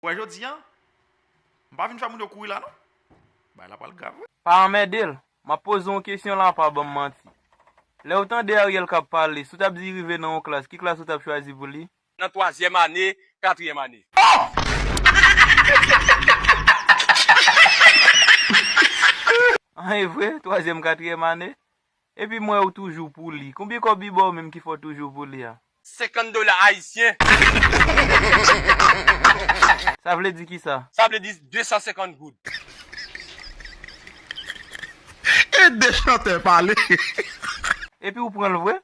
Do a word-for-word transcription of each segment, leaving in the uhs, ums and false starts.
Wè jodi a, m pa vin fè moun yo kouri la non. Bagay la pral grav wi. Pa anmède l. M ap poze w yon kesyon la, pa ban m manti. Lè w tande Ariel k ap pale, si w t ap di rive nan yon klas, ki klas ou t ap chwazi pou li? Nan twazyèm ane, katriyèm ane. An, e vre, twazyèm, katriyèm ane. Epi m wè ou toujou pou li. Konbyen kòb li ba w menm ki fè w toujou pou li a? Senkant dola ayisyen. Sa vle di kisa? Sa vle di de san senkant goud. E de chantè pale. Epi ou pran l vre?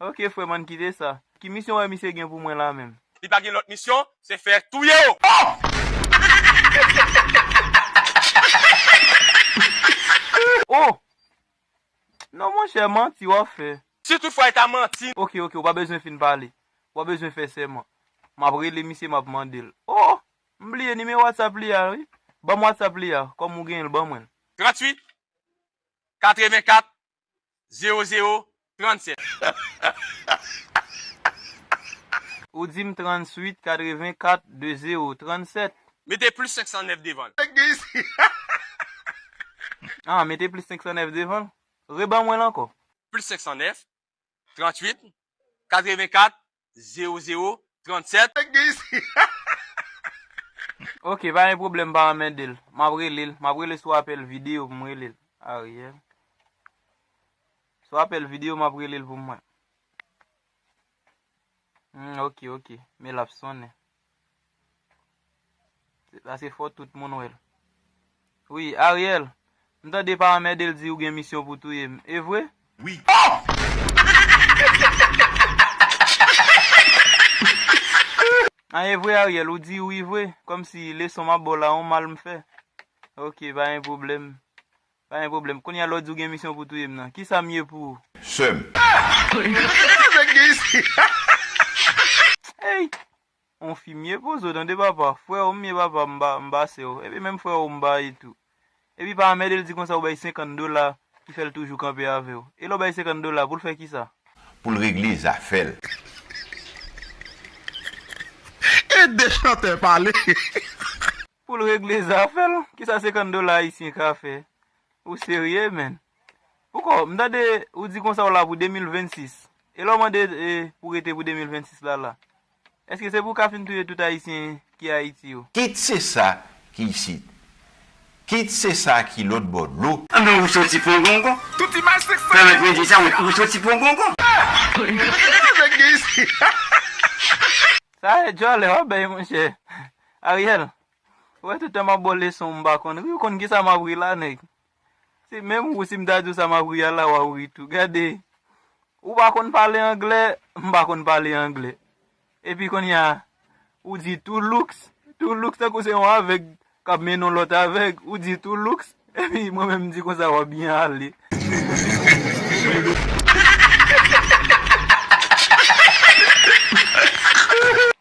Ok, frè m, ann kite sa. Ki misyon wè misye gen pou mwen la menm? Li pa gen lòt misyon, se fè touye w. Oh! Non, monchè, manti w ap fè. Si toutfwa e ta manti. Ok, ok, ou pa bezwen fin pale. Ou pa bezwen fè sèman. M ap rele misye, m ap mande l. Oh! M bliye nimewo WhatsApp li a, wi. Ban m WhatsApp li a, kòm ou genyen l, ban mwen l. Tranntuit, katrevenkat, zewo zewo, trannsèt. Ou di m tranntuit, katrevenkat, de zewo, trannsèt. Mete plis senk san nèf devan l. Nèg gen isi. Ah, mete plis senk san nèf devan l. Reban mwen l ankò. Plis senk san nèf, tranntuit, katrevenkat, zewo zewo, trannsèt. Nèg gen isi. Ok, pa gen pwoblèm, pa anmède l. M ap rele l. M ap rele sou apèl videyo pou m rele l. Ariel. Sou apèl videyo, m ap rele l pou mwen. Hmm, ok, ok. Men l ap sonnen. Se paske fò tout moun wè l. Wi, Ariel, m tande pa anmède l di ou gen misyon pou touye m. E vre? Wi. An, e vre, Ariel, ou di wi vre? Kòmsi leson m ap ba w la, yon mal m fè. Ok, pa gen pwoblèm. Pa gen pwoblèm. Kounye a lè w di w gen misyon pou touye m nan, kisa m ye pou ou? Sè m. Nèg gen isi. Ey! On fi m ye poze w tande papa. Frè w m ye papa, m pa, m pa sè w. Epi menm frè w m pa ye tou. Epi pa anmède l di konsa ou bay senkant dola ki fè l toujou kanpe avè w. E lè w bay senkant dola pou l fè kisa? Pou l regle zafè l. E de chantè pale. Pou l regle zafè l? Kisa senkant dola ayisyen ka fè? Ou serye, menn? Poukò, m tande ou di konsa w la pou de mil vennsis. E lè w mande, e, pou rete pou de mil vennsis la, la? Èske se pou w ka fin touye tout ayisyen ki Ayiti yo? Kit se sa ki isit. Kit se sa ki lòt bò dlo. Anben ou soti pongongon. Tout imaj seksè. Pèmèt mwen di sa, ou soti pongongon. Nèg gen isi. Sa e djòlè w ap bay, monchè. Ariel, ou wè tout tan m ap ba w leson, m pa konn ri. Ou konn kisa m ap ri la, nèg? Se menm ou, si m ta di w sa m ap ri a la, w ap ri tou. Gade, ou pa konn pale anglè, m pa konn pale anglè. Epi kounye a, ou di two looks, two looks tankou se yon avèg k ap mennen yon lòt avèg, ou di two looks, epi mwen menm m di konsa w ap byen ale.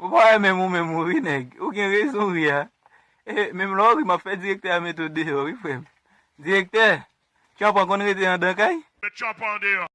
Ou pa wè menm ou menm ou ri nèg, ou gen rezon ri a. E, menm lè w ri, m ap fè direktè a mete w deyò wi, frè m. Direktè, tchanpan konn rete anndan kay? Met tchanpan deyò.